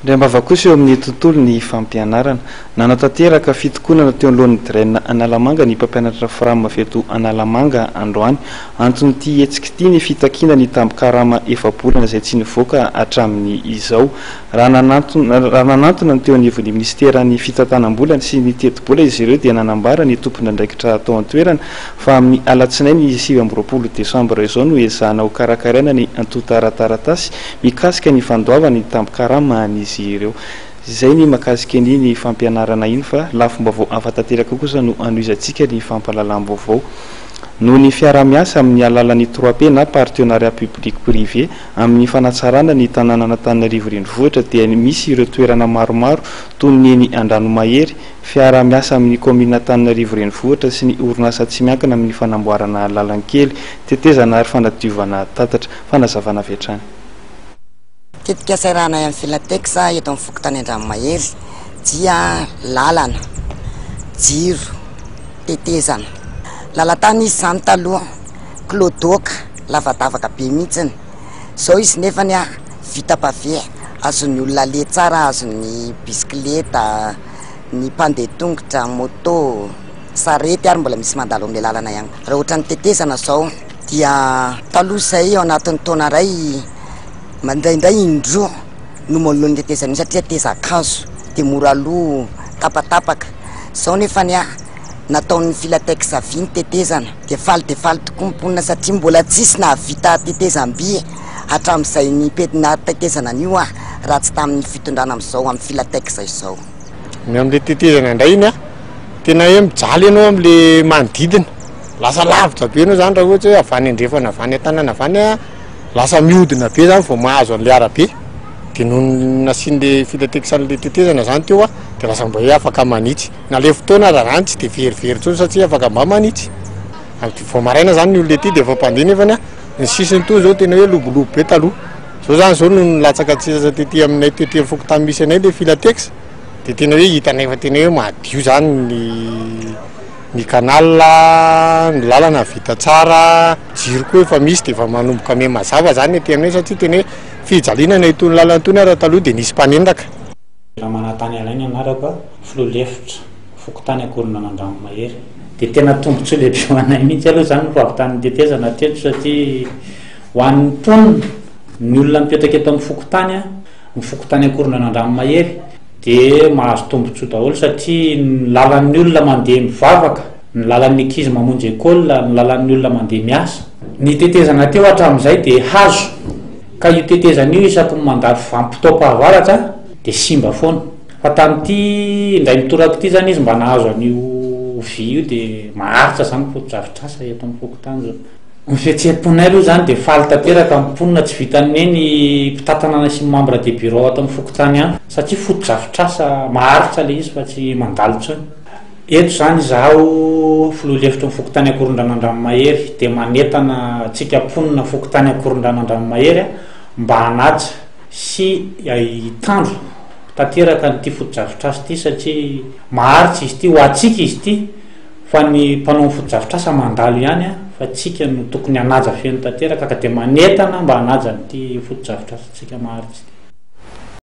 Indray am-bava kosa eo amin'ny tontolon'ny fampianarana. Nanatanteraka fitokonana teo anoloan'ny DREN Analamanga ny mpampianatra Fram avy eto Analamanga androany. Anton'ity hetsika ity ny fitakiana ny tambin-karama efa-bolana izay tsy nivoaka hatramin'ny izao. Raha nanantona raha nanantona ny teo anivon'ny minisiteran'ny fitantanam-bola sy ny tetibola izy ireo dia nanambara ny tompon'andraikitra tao an-toerana fa amin'ny alatsinainy 29 desambra izao no ezahana hokarakaraina ny antontan-taratasy mikasika ny fandoavana ny tambin-karama an'izy ireo. Izay ny mahakasika an'iny fampianarana iny fa lafim-baovao hafa tanteraka kosa no hanohizantsika ny fampahalalam-baovao. Noho ny fiaraha-miasa amin'ny alalan'ny trois P na Partenariat Public Privé amin'ny fanatsarana ny tanànan'Antananarivo Renivohitra dia misy ireo toerana maromaro toy ny eny Andranomahery, fiaraha-miasa amin'ny kaominina Antananarivo Renivohitra sy ny orinasa tsy miankina amin'ny fanamboarana lalankely, tetezana ary fanadiovana tatatra. Fanazavana avy hatrany. Tetikasa iarahanay amin'ny Filatex eto amin'ny fokontany Andranomahery dia lalana, jiro, tetezana. Lalan-tany izy izany taloha, kiloadoaka, lavadavaka be mihitsiny. Izao izy nefany vita pavé, azon'ny olona aleha tsara, azon'ny bisikileta, ny mpandeha tongotra, moto, sarety ary mbola misy mandalo amin'ilay lalana ihany. Raha ohatran'ny tetezana izao dia taloha izay ao anatin'ny taona iray indraindray indroa no manoloana ny tetezana io satria tezan-kazo dia mora lo tapatapaka. Izao nefany nataon'ny Filatex vy ny tetezana dia faly dia faly tokoa ny mponina satria mbola tsisy nahavita tetezam-by hatramin'izay nipe-natetezana an'io raha tsy tamin'ny fitondrana amin'izao amin'ny Filatex izao. Ny amin'ilay tetezana indray iny an, tena hoe mijaly ianao amin'le manodidina, lasa lavitra be ianao zany raha ohatra hoe avy any andrefana avy any an-tanana avy any an, lasa mihodina be zany vao mahazo an'le arabe, de noho ny nasian'le filatex an'le tetezana zany teo an, de lasa mba hoe afaka manitsy, na le fotoana aza zany tsy de verivery intsony satria afaka mba manitsy, vao maraina zany ny olona ety de efa mpandeha nefany an, ny sisiny toa zao tena hoe lobolobo be taloha. Zao zany zao no nilatsaka tsisasa tety aminay tety amin'ny fokontany misy anay le filatex de tena hoe hitanay fa tena hoe madio zany ny ny canal, ny lalana vita tsara, jiro koa efa misy de efa manomboka miha mazava zany aty aminay satria tena hoe fijaliana ny itony lalana itony ary taloha de nisy mpanendaka. Ramanantany Alain ny anarako a, filoha lefitra fokontany Ankorondrano Andranomahery. Dia tena tombontsoa lehibe ho anay mihitsy aloha izany ny fahavitan'ny tetezana hatreto satria Ho an'ny mponina, ny olona mipetraka eto amin'ny fokontany, ny fokontany Ankorondrano Andranomahery, dia mahazo tombontsoa daholo satria ny lalan'ny olona mandeha mivavaka, ny lalan'ny ankizy mamonjy école, ny lalan'ny olona mandeha miasa. Ny tetezana teo hatramin'izay dia hazo, ka io tetezana io isaky ny mandalo vanim-potoam-pahavaratra dia simba foana. Fa tamin'ity indray mitoraka ity izany izy mba nahazo an'io vy io dia maharitra izany ny fotodrafitrasa eto amin'ny fokontany izao. Ny fihetseham-ponay aloha izany dia faly tanteraka ny mponina, tsy vitan'ny hoe ny mpitantanana sy ny membre de bureau ato amin'ny fokontany ihany satria fotodrafitrasa maharitra ilay izy fa tsy mandalo intsony. Eto izany izaho filoha lefitry ny fokontany Ankorondrano Andranomahery dia manentana antsika mponina fokontany Ankorondrano Andranomahery mba hanaja sy hitandro tanteraka an'ity fotodrafitrasa ity satria maharitra izy ity, ho antsika izy ity. Fa ny mpanao ny fotodrafitrasa mandalo ihany fa tsika no tokony hanaja feno tanteraka ka dia manentana mba hanaja an'ity fotodrafitrasantsika maharitra ity.